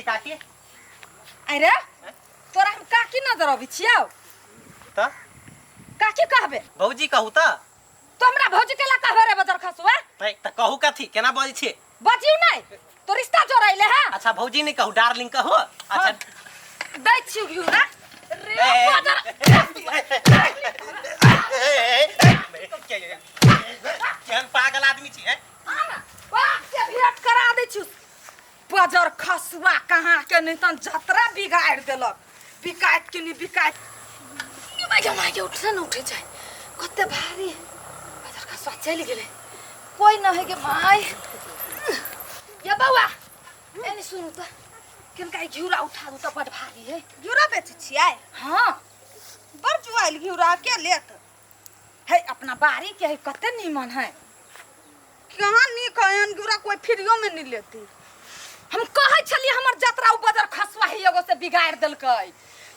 काकी? अरे तोरा हम काकी नजर अबै छियौ? तऽ काकी कहबे? भौजी कहू तऽ। तो हमरा भौजी केला कहबे रे बजर खसुआ? है, तऽ कहू कथी, केना बजै छियै? बजियौ नहि तो रिश्ता जोड़ैले है। अच्छा भौजी नहि कहू, डार्लिंग कहू। अच्छा दै छियौ घिउरा रे बजर। केहन पागल आदमी छी है। बाप से भेंट करा दै छियौ बजर खसुआ। कहाँ के नहीं तन जतरा बिगाड़ देलक, बिकायत के नहीं बिकायत। माय माय, उठले न उठे छै, कते भारी बजर खसुआ चलि गेलै, कोइ न है गे माय। ये बौआ एने सुनू त, किनका ई घिउरा उठा दू त, बड भारी है। घिउरा बेचै छियै? हाँ। बड़ जुआइल घिउरा के लेत? है अपना बाड़ी के है, कते नीमन है। कहाँ नीक है, एहन घिउरा कोई फ्रीओ में नहीं लेती। हम कहै छलियै हमर जतरा उ बजर खसुआ ही एगो से बिगाड़ देलकै,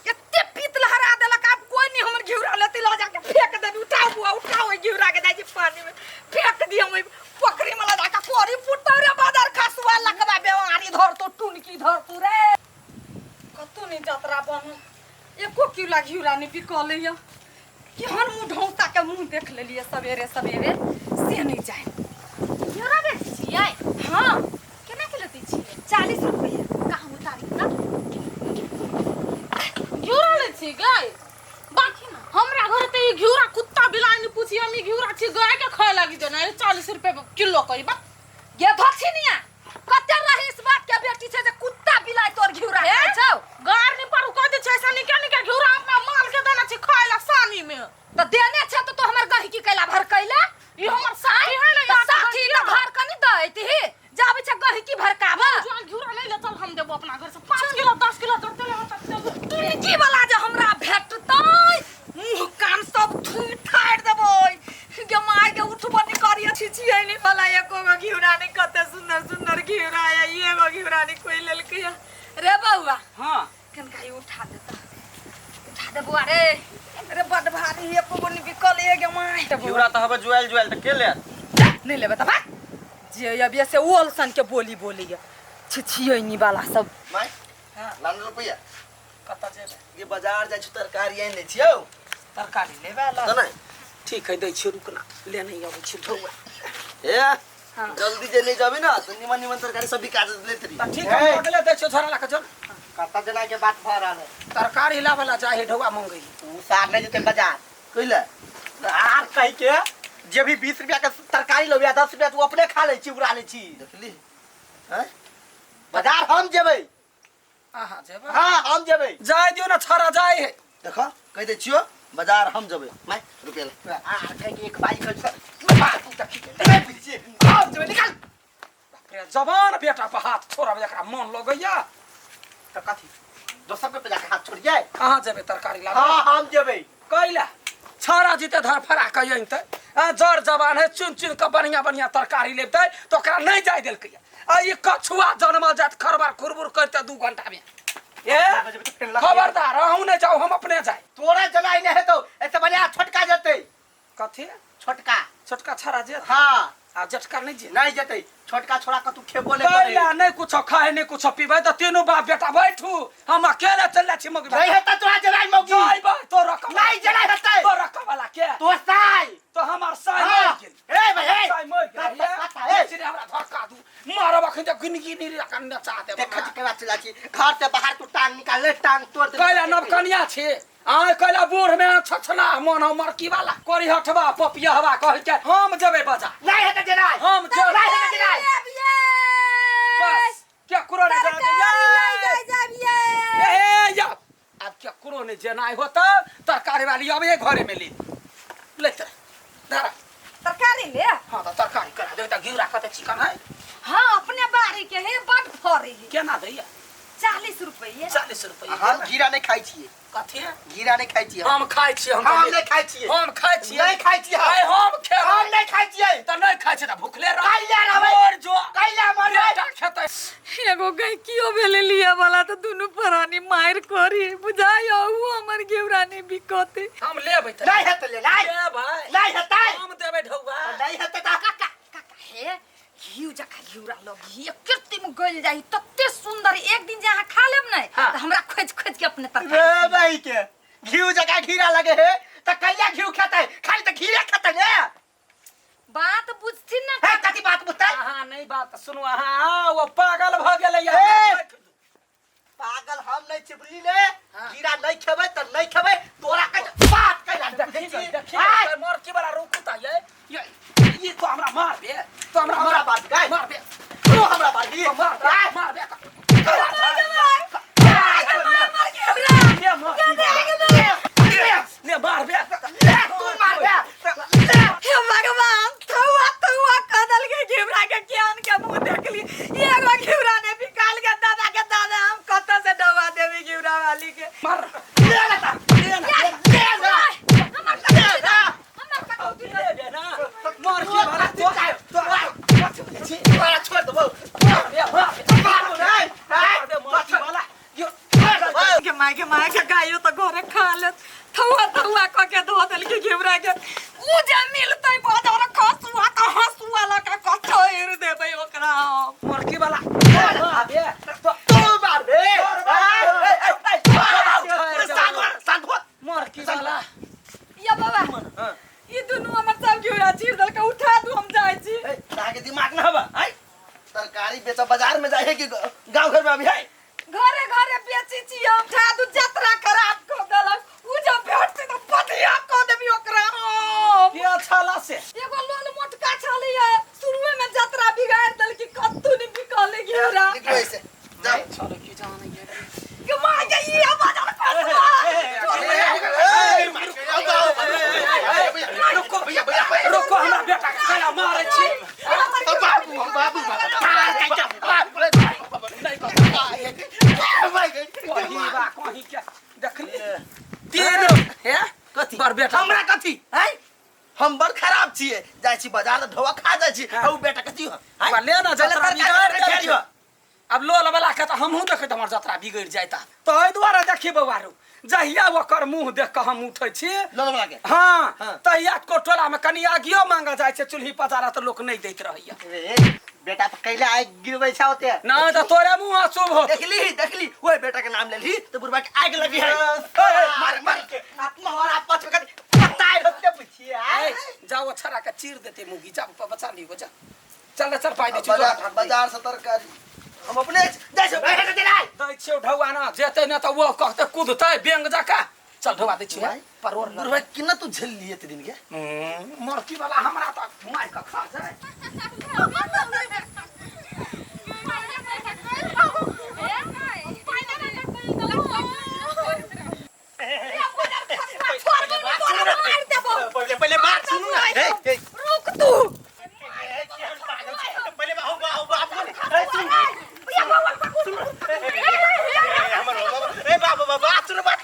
एते पीत लहरा देलक, आब कोई नहीं हमर घिउरा लेती, लऽ जाके फेंक देबी। उठाओ बुआ, उठाओ ओहि घिउरा के, जाइ छी पानी में फेंक दियौ, ओहि पोखरी में लऽ जाके कोरी फुटतौ रे बजर खसुआ, लकबा बेमारी धरतौ, टुनकी धरतौ रे। कतौ नहीं जतरा बनल, एको किलो घिउरा नहीं बिकल यऽ। केहन मुँह ढौसा के मुँह देख लेलियै सवेरे सवेरे से नहीं जाए। घिउरा बेचै छियै? हाँ। केना किलो दै छियै? 40 रुपये। कहाँ उतारी त घिउरा लै छी गै? बाकी हमरा घर त ई घिउरा कुत्ता बिलाइ नहीं पूछी, हम ई घिउरा छी गाय के खाए लागी देना। 40 रुपये किलो कही बा। गे धक्षिणिया, कते रही इस बात के बेटी छै जे कुत्ता बिलाइ तोर घिउरा खाइ छौ? गार नहीं पारू कह दे छै, ऐसा निके निके घिउरा अपना माल के देना छै खाए ला सानी में। त देने छै त तो हमर गहिकी कैला भरकैला? ई हमर साथी है ना। त साथी त घर कनी दैत ही जाबै छै गहिकी भरकाबा। जुआन घिउरा नहीं ले चल, हम देबो अपना घर से 5 किलो 10 किलो जते ले तते देबो। टुनकी वाला जे हमरा भेटतै मुँह कान सब थूइ ठाड़ि देबै। गे माय गे, उठबो नहि करिय छी छियै नहि वाला एको गो घिउरा नहि। कते सुंदर सुंदर घिउरा है, एगो घिउरा नहि कोइ लेलकै है। रे बौआ। हाँ। कनका ई उठा देता, उठा दे बौआ रे। रे बड भारी, एको गो नहि बिकल है गे माय। घिउरा तऽ हबे जुआइल जुआइल, तऽ के लेत? नहि लेबै तऽ भाग, जे अभी से ओल सन के बोली बोलैया छिछियैनी वाला सब। माय। हाँ। लान रुपैआ। कतऽ जेबै? ये बाजार जाइ छी, तरकारी आनि लै छियौ। तरकारी लेबै ला? तऽ नहि। ठीक है, दै छियौ, रुकना, ले नहीं अबै छी ढौआ। ए जल्दी जे नहि जेबी ना तऽ निमन निमन तरकारी सब बिका लेत रही। तऽ ठीक है, लगले दै छियौ, झोरा लऽ कऽ चल। कतऽ जेना के बात भऽ रहल है? तरकारी लाबै ला जाइ है, ढौआ मंगै। उ सार नहि जेतै बाजार। कैला? आर कहि के जे भी 20 रुपया के तरकारी लेबै, 10 रुपया तू अपने खा लै छी, उड़ा लै छी। देखली हैं? बाजार हम जेबै। अहाँ जेबै? हाँ हम जेबै। जाय दियौ ने, छड़ा जाय है। देख, कहि दै छियौ, बाजार हम जेबै। माय रुपया ले। आर कहि के एक बाई कहि बाप देखी के नहि बुझै छियै, हम जेबै, निकाल। बाप रे, जवान बेटा पर हाथ छोड़ब एकरा मन लगैया। तऽ कथी दोसर के पे जाके हाथ छोड़ियै? अहाँ जेबै तरकारी लाबै? हाँ हम जेबै। कैला छड़ा जीते धर फरा के अनतै, आ जर जवान है, चुन चुन के बढ़िया बढ़िया तरकारी लेतै तऽ ओकरा नहि जाय देलकै। आ ई कछुआ जनमल जात खरबर खुरबुर करते 2 घंटा में। ए खबरदार, अहूँ नहि जाउ, हम अपने जाय। तोरा जनाइ नहि हेतौ, ऐसे बढ़िया छोटका जेतै। कथी? छोटका। छोटका छड़ा जे? हाँ। आ जेठका नहि जे? नहि जेतै छोटका, छोड़ा के तू खेबो नहि करै। कैला नहि कुछो खाए नहि कुछो पीबै तऽ तीनू बाप बेटा बैठू, हम अकेले चल जाइ छी मौगी। नहीं हेतै तोरा जनाइ मौगी। जाइबै तो रकम नहीं जनाइ हेतै। तो रकम वाला के तो साई तो हमर साई हाँ। मरि गेल। ए भाई, ए। साई मरि गेल। कत्ता, कत्ता, ए। सीधे हमरा धक्का दू मारब, अखन तऽ गिनगी नहीं रखन नचा देब। देख छी केना चला छी, घर से बाहर तू टांग निकाल ले, टांग तोड़ दे। कैला नवकनिया छी आय, कैला बूढ़ में छछना मन हो मरकी वाला करी हटवा पपिया हवा कह के हम जेबै बाजार। नहीं हेतै जनाइ। हम जेबै। नहीं हेतै जनाइ। बस केकरो नहीं जाना। तरकारी लै जाइ जाबियै। ए या आब केकरो नहीं जेनाइ होता, तरकारी वाली अबे घरे में ले लेते धरा तरकारी ले। हाँ तऽ तरकारी करा देबै तऽ घिउरा कते चिकन है। हाँ अपने बाड़ी के है, बड फरे है। केना दैया? 40 रुपये। 40 रुपये। हम घिरा नहि खाइ छियै। कथी? घिरा नहि खाइ छियै। हम खाइ छियै। हम हम नहि खाइ छियै। हम खाइ छियै। नहि खाइ छियै। आइ हम खेबै। हम नहि खाइ छियै। तऽ नहि खाइ छियै तऽ भुखले रह। कैला रहबै। मर जो। कैला मरबै। बेटा खेतै। एगो गैकियो भेलै लिअ वाला तऽ दुनू प्राणी मारि करी बुझाइ उ हमर घिउरा नहि बिकतै। हम लेबै तऽ नहीं हेतै ले, नहीं। लेबै। नहीं हेतै। हम देबै ढौआ। नहीं हेतै तऽ काका काका हे, घिउ जकाँ घिउरा लग घी एक किर्ती में गल जाई तते सुंदर। एक दिन जे अहाँ खा लेब ने हाँ। त हमरा खोज खोज के अपने तरकारी। रे भाई के घिउ जका घीरा लगे है त कैला घिउ खेतै? खाली त घीरे खेतै ने। बात बुझथिन ना। है कथी बात बुझतै? अहाँ नहीं बात सुनू अहाँ, वो पागल भ गेलै। ए! पागल हम नहीं छी, बुझली ने? घीरा नहीं खेबै त नहीं खेबै, तोरा के बात कैला देखी देखी देखी आय! मर की वाला रुकू ता ये ये ये तो हमरा मार बे, तो हमरा हमरा मार बे। मार बे। तू हमरा मार दी। तो मार बे, आय! मार बे। ले ले मार ले मार बे। ले तू मार बे। ले। हे भगवान, थौआ थौआ कदल के घिउरा के ज्ञान के मुंह देखली। एगो घिउरा ने निकाल के दादा के दादा, हम कत से दवा देबी घिउरा वाली के? मार। ले ना, ले ना। ले ना। हमर ले ना। हमर कटौती। ले बे ना मर की वाला तो तो तोरा छोड़ देबो। मार बे, मार बे। मार दे। मार बे मर की वाला यो। के माय के माय के गायो त घरे खा लेत। थौआ थौआ क के धो देलके घिउरा के। उ जे मिलतै बाजार खसुआ त हसुआ लका कठोर देबै ओकरा हम। मर की वाला मार बे तो तू मार बे। आय, ए, ए, ए, शांत हो, शांत हो। मर की वाला। या बाबा, ई दुनू हमर सब घिउरा चीर देलकै, उठा दू, हम जाइ छी। ए, अहाँके दिमाग न हबा आय? तरकारी बेचऽ बाजार में जाइ है कि गाँव घर में अभी है? घरे घरे बेची छी हम, उठा दू। जतरा खराब क देलक। उ जब भेटतै त बधिया क देबी ओकरा हम। के छला से? एगो लोल मोटका छलैया, शुरुए में जतरा बिगाड़ देलकी, कत्तू नहीं बिकले घिउरा। निकलो ऐसे, जाओ। चलो की जान ये। के माय के ई आवाज खसुआ। रुको रुको, हमरा बेटा के कैला मारै छी? बाबू बाबू कहीं बा कहीं के देखली तीन हे कथी? बर बेटा। हमरा कथी है? हम बड़ खराब छियै, जाइ छी बाजार तऽ ढोआ खा जाइ छी। आ उ बेटा कथी हो? बा ले ना, जतरा तरकारी बिगाड़ खेलियो। देलकै। अब लोल वाला के तऽ हमहूँ देखैत हमर जतरा बिगड़ि जाइता। तऽ एहि दुआरे देखी बौआरू, जहिया ओकर मुँह देख कऽ हम उठै छी लोल वाला के, हाँ, हाँ। तहिया कोटोला में कनि आगियो मांगऽ जाइ छै चूल्ही पजारा तऽ लोक नहि दैत रहैया। रे बेटा तऽ कैला आगि गिरबै छै ओते? नहि तऽ तोरे मुँह अशुभ होत। देखली देखली, ओए बेटा के नाम लेली तऽ बुढ़बा के आगि लगी है। मार मार के आत्मा और आपस में कथी पता होते बुझिए। ए, जाओ, छड़ा के चीर देते मुगी, जा बचा लियो, जा चल चल, पाइ दै छी। बाजार बाजार से तरकारी हम अपने जाइ छी। दै छियौ ढौआ ना जेतै ने तऽ ओ कहतै कुदतै बेंग जकाँ। चल ढौआ दै छियौ परोड़। बुढ़बा कितना तू झेल लिए एते दिन के? मरकी वाला हमरा तऽ मारि कऽ खा जाय। पहिले पहिले बात सुनू ना। ए, ए, रुक तू। पहिले बाबू बाबू बाबू, ए सुन, हमर ए बाबू बाबू, बात सुन बात।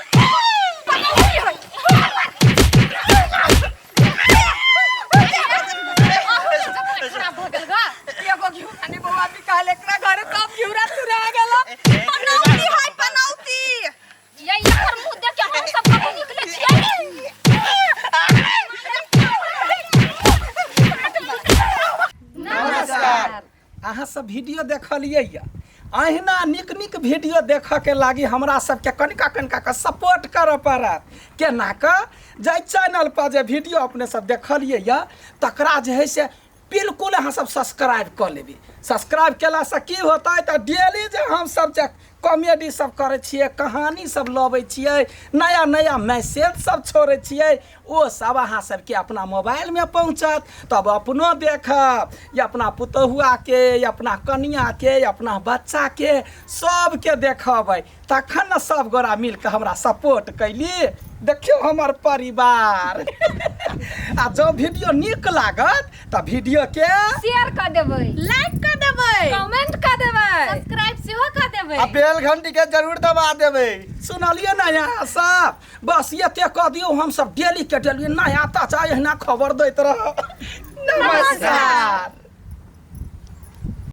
खराब भऽ गेल गा। एगो घिउरा ने बौआ बिकाल, एकरा घरे सब घिउरा चुरा गेल। पनौती है पनौती। ये एकर मुंह देख के हम सब कतौ निकले छियै। नमस्कार। अहाँ सब वीडियो देखलियै यऽ, अहिना नीक नीक वीडियो देखऽके लागी हमरा सबके कनिका कनिका कऽ सपोर्ट करऽ पड़त। केना कऽ? जाहि चैनल पर जे वीडियो अपने सब देखलियै यऽ तकरा जे है से बिल्कुल अहाँ सब सब्सक्राइब कऽ लेबै। सब्सक्राइब केलासँ की होतै? तऽ डेली जे हमसब जे कॉमेडी सब करै छियै, कहानी सब लबै छियै, नया नया मैसेज सब छोड़ै छियै, ओ सब अहाँ सबके अपना मोबाइलमे पहुँचत। तब अपनो देखब या अपना पुतहुआके या अपना कनिआके या अपना बच्चाके सबके देखबै, तखन ने सब गोरा मिलके हमरा सपोर्ट कैली। देखियौ हमर परिवार। आ जँ वीडियो नीक लागत तऽ वीडियोके शेयर कर देबै, लाइक कर देबै, कमेंट कर देबै, सब्सक्राइब सेहो कर देबै आ बेल घंटी के जरूर दबा देबै। सुनलियै ने यहाँ सब? बस एते कऽ दियौ, हमसब डेली के डेली नया ताजा एहिना खबर दैत रहब। नमस्कार।